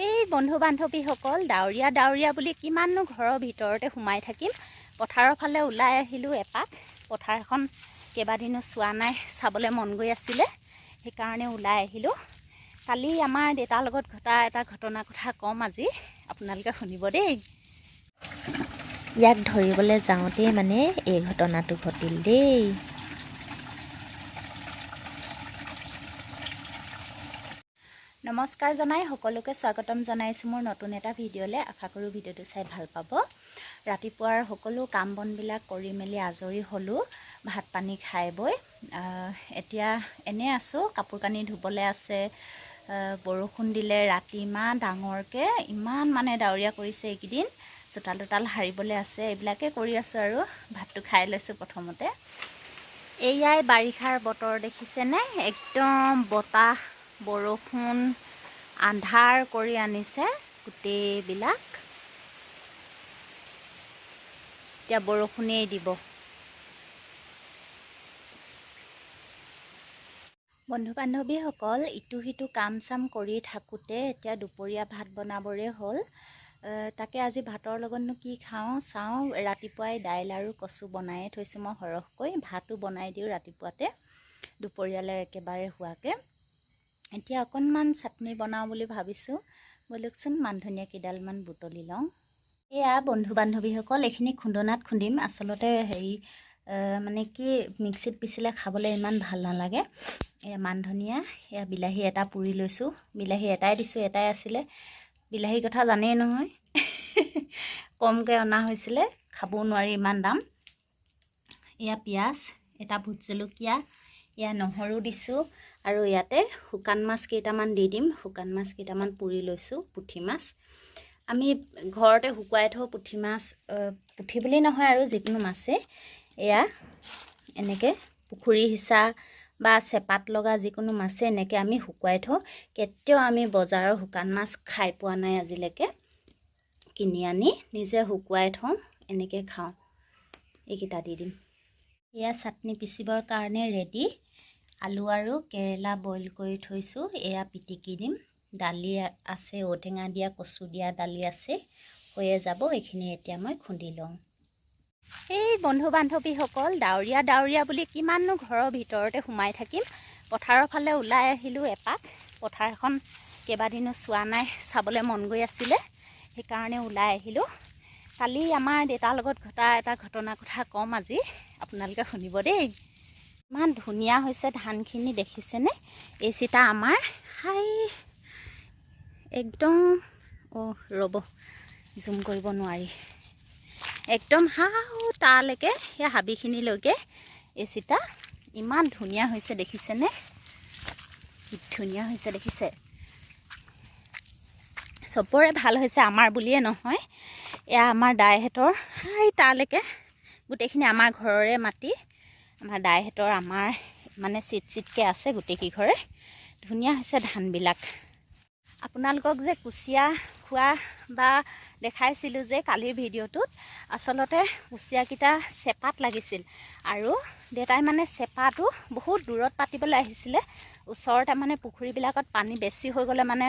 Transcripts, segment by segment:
এই বন্ধু বান্ধৱীসকল, ডাৱৰীয়া ডাৱৰীয়া বুলি কিমাননো ঘৰৰ ভিতৰতে সোমাই থাকিম। পথাৰৰ ফালে ওলাই আহিলোঁ এপাক। পথাৰখন কেইবাদিনো চোৱা নাই, চাবলৈ মন গৈ আছিলে, সেইকাৰণে ওলাই আহিলোঁ। কালি আমাৰ দেউতাৰ লগত ঘটা এটা ঘটনাৰ কথা ক'ম আজি, আপোনালোকে শুনিব দেই। ইয়াক ধৰিবলৈ যাওঁতেই মানে এই ঘটনাটো ঘটিল দেই। নমস্কাৰ জনাই সকলোকে স্বাগতম জনাইছোঁ মোৰ নতুন এটা ভিডিঅ'লৈ। আশা কৰোঁ ভিডিঅ'টো চাই ভাল পাব। ৰাতিপুৱাৰ সকলো কাম বনবিলাক কৰি মেলি আজৰি হ'লোঁ, ভাত পানী খাই বৈ এতিয়া এনেই আছোঁ। কাপোৰ কানি ধুবলৈ আছে। বৰষুণ দিলে ৰাতি ইমান ডাঙৰকৈ, ইমান মানে ডাৱৰীয়া কৰিছে এইকেইদিন। চোতাল তোতাল সাৰিবলৈ আছে, এইবিলাকে কৰি আছোঁ আৰু ভাতটো খাই লৈছোঁ প্ৰথমতে। এয়াই বাৰিষাৰ বতৰ, দেখিছেনে? একদম বতাহ, বৰষুণ, আন্ধাৰ কৰি আনিছে গোটেইবিলাক। এতিয়া বৰষুণেই দিব। বন্ধু বান্ধৱীসকল, ইটো সিটো কাম চাম কৰি থাকোঁতে এতিয়া দুপৰীয়া ভাত বনাবৰে হ'ল। তাকে আজি ভাতৰ লগতনো কি খাওঁ চাওঁ। ৰাতিপুৱাই দাইল আৰু কচু বনায়ে থৈছোঁ মই সৰহকৈ। ভাতো বনাই দিওঁ ৰাতিপুৱাতে, দুপৰীয়ালৈ একেবাৰে হোৱাকৈ। এতিয়া অকণমান চাটনি বনাওঁ বুলি ভাবিছোঁ। ব'লকচোন, মান ধনিয়া কেইডালমান বুটলি লওঁ। এয়া বন্ধু বান্ধৱীসকল, এইখিনি খুন্দনাত খুন্দিম। আচলতে হেৰি মানে কি, মিক্সিত পিচিলে খাবলৈ ইমান ভাল নালাগে। এয়া মান ধনিয়া, এয়া বিলাহী এটা পুৰি লৈছোঁ। বিলাহী এটাই দিছোঁ, এটাই আছিলে। বিলাহীৰ কথা জানেই নহয়, কমকৈ অনা হৈছিলে, খাবও নোৱাৰি, ইমান দাম। এয়া পিঁয়াজ, এটা ভোট জলকীয়া, এয়া নহৰু দিছোঁ আৰু ইয়াতে শুকান মাছ কেইটামান দি দিম। শুকান মাছ কেইটামান পুৰি লৈছোঁ, পুঠি মাছ। আমি ঘৰতে শুকুৱাই থওঁ পুঠি মাছ, পুঠি বুলি নহয় আৰু যিকোনো মাছেই। এয়া এনেকৈ পুখুৰী সিঁচা বা চেপাত লগা যিকোনো মাছে এনেকৈ আমি শুকুৱাই থওঁ। কেতিয়াও আমি বজাৰৰ শুকান মাছ খাই পোৱা নাই আজিলৈকে। কিনি আনি নিজে শুকুৱাই থওঁ, এনেকৈ খাওঁ। এইকেইটা দি দিম। এয়া চাটনি পিচিবৰ কাৰণে ৰেডি। আলু আৰু কেৰেলা বইল কৰি থৈছোঁ, এয়া পিটিকি দিম। দালি আছে, ঔটেঙা দিয়া, কচু দিয়া দালি আছে, হৈয়ে যাব। এইখিনি এতিয়া মই খুন্দি লওঁ। এই বন্ধু বান্ধৱীসকল, ডাৱৰীয়া ডাৱৰীয়া বুলি কিমাননো ঘৰৰ ভিতৰতে সোমাই থাকিম। পথাৰৰ ফালে ওলাই আহিলোঁ এপাক। পথাৰখন কেইবাদিনো চোৱা নাই, চাবলৈ মন গৈ আছিলে, সেইকাৰণে ওলাই আহিলোঁ। কালি আমাৰ দেউতাৰ লগত ঘটা এটা ঘটনাৰ কথা ক'ম আজি, আপোনালোকে শুনিব দেই। ইমান ধুনীয়া হৈছে ধানখিনি, দেখিছেনে? এই চিতা আমাৰ হাই একদম, অ' ৰ'ব, জুম কৰিব নোৱাৰি। একদম হাও তালৈকে, সেই হাবিখিনিলৈকে এই চিতা ইমান ধুনীয়া হৈছে, দেখিছেনে? কি ধুনীয়া হৈছে দেখিছে? চবৰে ভাল হৈছে, আমাৰ বুলিয়ে নহয়। এয়া আমাৰ দাইহঁতৰ, হাই তালৈকে গোটেইখিনি আমাৰ ঘৰৰে মাটি। আমাৰ দাইহঁতৰ, আমাৰ মানে চিট চিটকৈ আছে গোটেইকেইঘৰে। ধুনীয়া হৈছে ধানবিলাক। আপোনালোকক যে কুচিয়া খোৱা বা দেখাইছিলোঁ যে কালিৰ ভিডিঅ'টোত, আচলতে কুচিয়াকেইটা চেপাত লাগিছিল আৰু দেউতাই মানে চেপাটো বহুত দূৰত পাতিবলৈ আহিছিলে। ওচৰতে মানে পুখুৰীবিলাকত পানী বেছি হৈ গ'লে মানে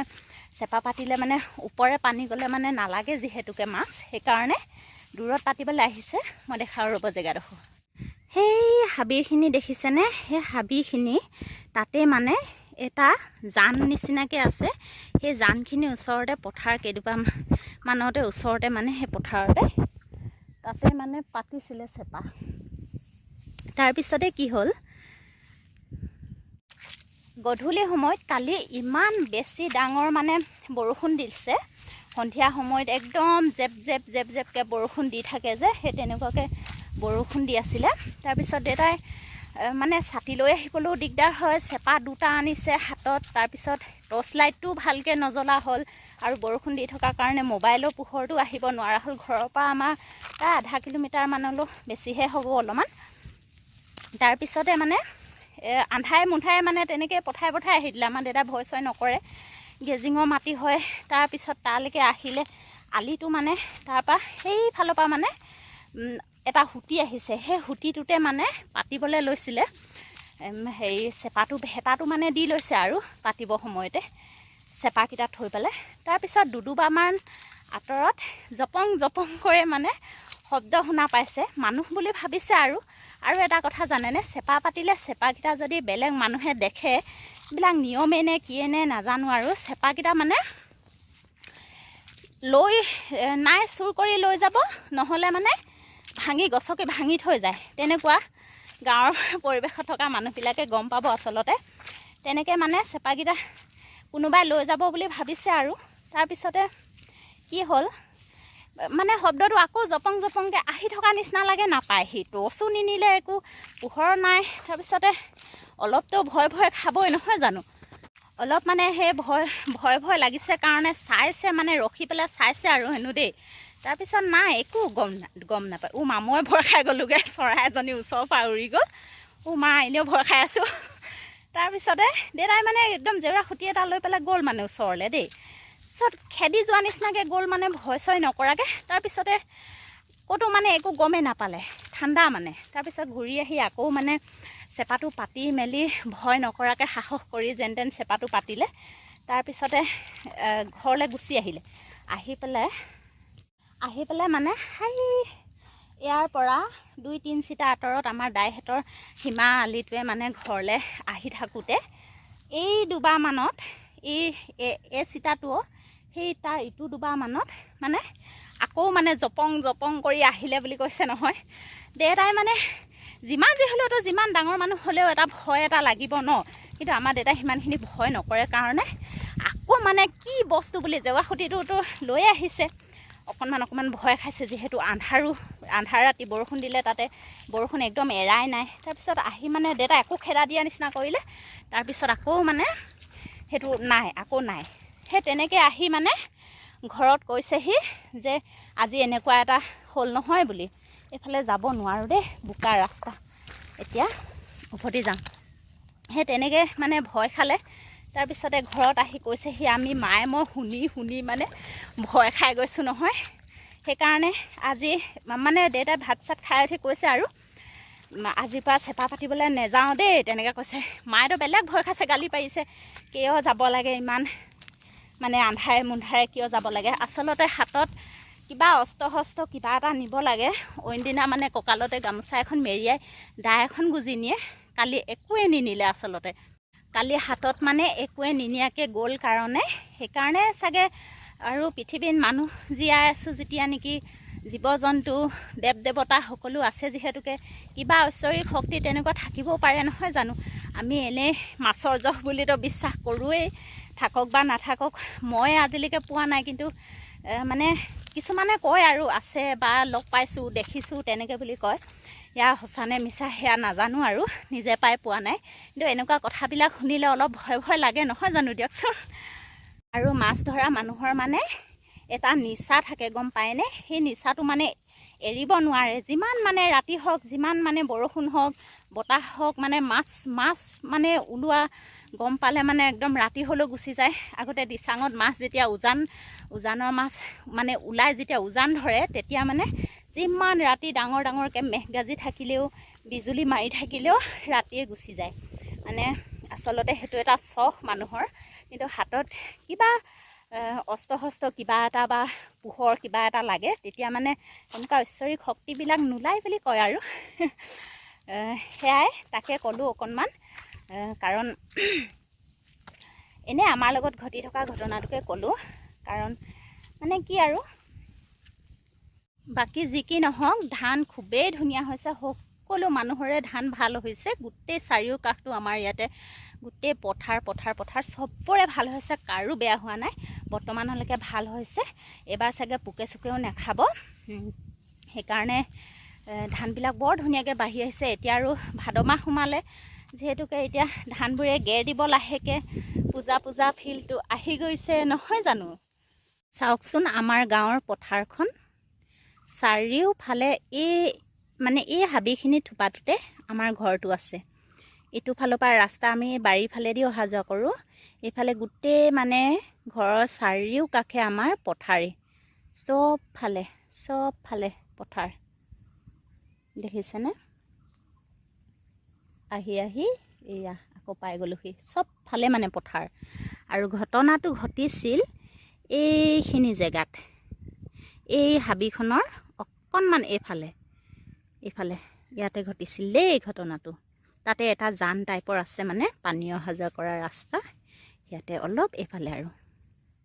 চেপা পাতিলে মানে ওপৰে পানী গ'লে মানে নালাগে যিহেতুকে মাছ, সেইকাৰণে দূৰত পাতিবলৈ আহিছে। মই দেখাওঁ ৰ'ব জেগাডোখৰ। সেই হাবিখিনি দেখিছেনে? সেই হাবিখিনি তাতে মানে এটা জান নিচিনাকৈ আছে। সেই জানখিনিৰ ওচৰতে পথাৰ কেইডোপা মানতে ওচৰতে মানে সেই পথাৰতে তাতে মানে পাতিছিলে চেপা। তাৰপিছতে কি হ'ল, গধূলি সময়ত কালি ইমান বেছি ডাঙৰ মানে বৰষুণ দিছে। সন্ধিয়া সময়ত একদম জেপ জেপ জেপ জেপকৈ বৰষুণ দি থাকে যে, সেই তেনেকুৱাকৈ বৰষুণ দি আছিলে। তাৰপিছত দেউতাই মানে ছাতি লৈ আহিবলৈও দিগদাৰ হয়, চেপা দুটা আনিছে হাতত। তাৰপিছত টৰ্চ লাইটটোও ভালকৈ নজ্বলা হ'ল আৰু বৰষুণ দি থকাৰ কাৰণে মোবাইলৰ পোহৰটো আহিব নোৱাৰা হ'ল। ঘৰৰ পৰা আমাৰ প্ৰায় আধা কিলোমিটাৰ মানলৈ বেছিহে হ'ব অলপমান। তাৰপিছতে মানে আন্ধাৰে মুন্ধাৰে মানে তেনেকৈ পঠাই পঠাই আহি দিলে। আমাৰ দেউতাই ভয় চয় নকৰে, গেজিঙৰ মাটি হয়। তাৰপিছত তালৈকে আহিলে, আলিটো মানে তাৰপৰা সেইফালৰ পৰা মানে এটা সুঁতি আহিছে। সেই সুঁতিটোতে মানে পাতিবলৈ লৈছিলে। হেৰি চেপাটো, ভেটাটো মানে দি লৈছে আৰু পাতিব সময়তে। চেপাকেইটা থৈ পেলাই। তাৰপিছত দুডোবামান আঁতৰত জপং জপং কৰে মানে শব্দ শুনা পাইছে, মানুহ বুলি ভাবিছে। আৰু আৰু এটা কথা জানেনে, চেপা পাতিলে চেপাকেইটা যদি বেলেগ মানুহে দেখে, এইবিলাক নিয়মে নে কিয়ে নে নাজানো আৰু, চেপাকেইটা মানে লৈ নাই চুৰ কৰি লৈ যাব, নহ'লে মানে ভাঙি গছকি ভাঙি থৈ যায়। তেনেকুৱা গাঁৱৰ পৰিৱেশত থকা মানুহবিলাকে গম পাব আচলতে। তেনেকৈ মানে চেপাকেইটা কোনোবাই লৈ যাব বুলি ভাবিছে। আৰু তাৰপিছতে কি হ'ল মানে, শব্দটো আকৌ জপং জপংকৈ আহি থকা নিচিনা লাগে, নাপায়। সি টৰ্চো নিনিলে, একো পোহৰ নাই। তাৰপিছতে অলপতো ভয় ভয় খাবই নহয় জানো? অলপ মানে সেই ভয় ভয় ভয় লাগিছে কাৰণে চাইছে, মানে ৰখি পেলাই চাইছে আৰু হেনো দেই। তাৰপিছত নাই, একো গম নাপায়। মা, মই ভয় খাই গ'লোগৈ, চৰাই এজনী ওচৰৰ পৰা উৰি গ'ল। মা, এনেও ভয় খাই আছোঁ। তাৰপিছতে দেউতাই মানে একদম জেওৰা খুঁটি এটা লৈ পেলাই গ'ল মানে ওচৰলৈ দেই। তাৰপিছত খেদি যোৱা নিচিনাকৈ গ'ল, মানে ভয় চয় নকৰাকৈ। তাৰপিছতে ক'তো মানে একো গমেই নাপালে, ঠাণ্ডা মানে। তাৰপিছত ঘূৰি আহি আকৌ মানে চেপাটো পাতি মেলি ভয় নকৰাকৈ সাহস কৰি যেন তেন চেপাটো পাতিলে। তাৰপিছতে ঘৰলৈ গুচি আহিলে। আহি পেলাই মানে সেই ইয়াৰ পৰা 2-3 চিটা আঁতৰত আমাৰ দাইহঁতৰ সীমা আলিটোৱে মানে ঘৰলৈ আহি থাকোঁতে এই দুবাৰমানত এই এই চিটাটো সেই তাৰ ইটো দুবাৰমানত মানে আকৌ মানে জপং জপং কৰি আহিলে বুলি কৈছে নহয়। দেউতাই মানে যিমান যি হ'লেওতো যিমান ডাঙৰ মানুহ হ'লেও এটা ভয় এটা লাগিব ন? কিন্তু আমাৰ দেউতাই সিমানখিনি ভয় নকৰে কাৰণে আকৌ মানে কি বস্তু বুলি জেওৰা খুঁটিটোতো লৈ আহিছে। অকণমান অকণমান ভয় খাইছে, যিহেতু আন্ধাৰো আন্ধাৰ, ৰাতি বৰষুণ দিলে, তাতে বৰষুণ একদম এৰাই নাই। তাৰপিছত আহি মানে দেউতাই আকৌ খেদা দিয়া নিচিনা কৰিলে। তাৰপিছত আকৌ মানে সেইটো নাই, আকৌ নাই। সেই তেনেকৈ আহি মানে ঘৰত কৈছেহি যে আজি এনেকুৱা এটা হ'ল নহয় বুলি। এইফালে যাব নোৱাৰোঁ দেই, বোকা ৰাস্তা, এতিয়া উভতি যাম। সেই তেনেকৈ মানে ভয় খালে। তাৰপিছতে ঘৰত আহি কৈছেহি, আমি মায়ে মই শুনি শুনি মানে ভয় খাই গৈছোঁ নহয়। সেইকাৰণে আজি মানে দেউতাই ভাত চাত খাই উঠি কৈছে আৰু, আজিৰ পৰা চেপা পাতিবলৈ নেযাওঁ দেই, তেনেকৈ কৈছে। মায়েতো বেলেগ ভয় খাইছে, গালি পাৰিছে, কিয় যাব লাগে ইমান মানে আন্ধাৰে মুন্ধাৰে কিয় যাব লাগে। আচলতে হাতত কিবা অস্ত্ৰ শস্ত্ৰ কিবা এটা নিব লাগে। অইনদিনা মানে কঁকালতে গামোচা এখন মেৰিয়াই দা এখন গুজি নিয়ে, কালি একোৱে নিনিলে। আচলতে কালি হাতত মানে একোৱে নিনিয়াকৈ গ'ল কাৰণে সেইকাৰণে চাগে। আৰু পৃথিৱীত মানুহ জীয়াই আছোঁ যেতিয়া নেকি জীৱ জন্তু দেৱ দেৱতা সকলো আছে, যিহেতুকে কিবা ঐশ্বৰিক শক্তি তেনেকুৱা থাকিবও পাৰে নহয় জানো? আমি এনেই মাছৰ জহ বুলিতো বিশ্বাস কৰোঁৱেই, থাকক বা নাথাকক। মই আজিলৈকে পোৱা নাই, কিন্তু মানে কিছুমানে কয় আৰু আছে বা লগ পাইছোঁ, দেখিছোঁ তেনেকৈ বুলি কয়। ইয়াৰ সঁচা নে মিছা সেয়া নাজানো আৰু, নিজে পাই পোৱা নাই। কিন্তু এনেকুৱা কথাবিলাক শুনিলে অলপ ভয় ভয় লাগে নহয় জানো দিয়কচোন? আৰু মাছ ধৰা মানুহৰ মানে এটা নিচা থাকে, গম পায়নে? সেই নিচাটো মানে এৰিব নোৱাৰে। যিমান মানে ৰাতি হওক, যিমান মানে বৰষুণ হওক, বতাহ হওক, মানে মাছ মাছ মানে ওলোৱা গম পালে মানে একদম ৰাতি হ'লেও গুচি যায়। আগতে দিচাঙত মাছ যেতিয়া উজানৰ মাছ মানে ওলাই, যেতিয়া উজান ধৰে, তেতিয়া মানে যিমান ৰাতি ডাঙৰ ডাঙৰকৈ মেঘ গাজি থাকিলেও, বিজুলী মাৰি থাকিলেও ৰাতিয়ে গুচি যায়। মানে আচলতে সেইটো এটা চখ মানুহৰ। কিন্তু হাতত কিবা অস্ত্ৰ শস্ত্ৰ কিবা এটা বা পোহৰ কিবা এটা লাগে, তেতিয়া মানে তেনেকুৱা ঐশ্বৰিক শক্তিবিলাক নোলায় বুলি কয়। আৰু সেয়াই তাকে ক'লোঁ অকণমান, কাৰণ এনেই আমাৰ লগত ঘটি থকা ঘটনাটোকে ক'লোঁ। কাৰণ মানে কি আৰু, বাকী যি কি নহওক, ধান খুবেই ধুনীয়া হৈছে। সকলো মানুহৰে ধান ভাল হৈছে। গোটেই চাৰিও কাষটো আমাৰ ইয়াতে গোটেই পথাৰ পথাৰ পথাৰ, চবৰে ভাল হৈছে, কাৰো বেয়া হোৱা নাই। বৰ্তমানলৈকে ভাল হৈছে। এইবাৰ চাগে পোকে চোকেও নাখাব, সেইকাৰণে ধানবিলাক বৰ ধুনীয়াকৈ বাঢ়ি আহিছে। এতিয়া আৰু ভাদ মাহ সোমালে যিহেতুকে এতিয়া ধানবোৰে গেৰ দিব লাহেকৈ, পূজা পূজা ফিলটো আহি গৈছে নহয় জানো? চাওকচোন আমাৰ গাঁৱৰ পথাৰখন, চাৰিওফালে এই মানে এই হাবিখিনি থোপাটোতে আমাৰ ঘৰটো আছে। ইটো ফালৰ পৰা ৰাস্তা, আমি বাৰীৰ ফালেদি অহা যোৱা কৰোঁ। এইফালে গোটেই মানে ঘৰৰ চাৰিওকাষে আমাৰ পথাৰেই, চবফালে চবফালে পথাৰ, দেখিছেনে? আহি আহি এয়া আকৌ পাই গ'লোহি। চবফালে মানে পথাৰ। আৰু ঘটনাটো ঘটিছিল এইখিনি জেগাত, এই হাবিখনৰ অকণমান এইফালে এইফালে, ইয়াতে ঘটিছিল দেই এই ঘটনাটো। তাতে এটা জান টাইপৰ আছে, মানে পানী অহা যোৱা কৰা ৰাস্তা, ইয়াতে অলপ এইফালে আৰু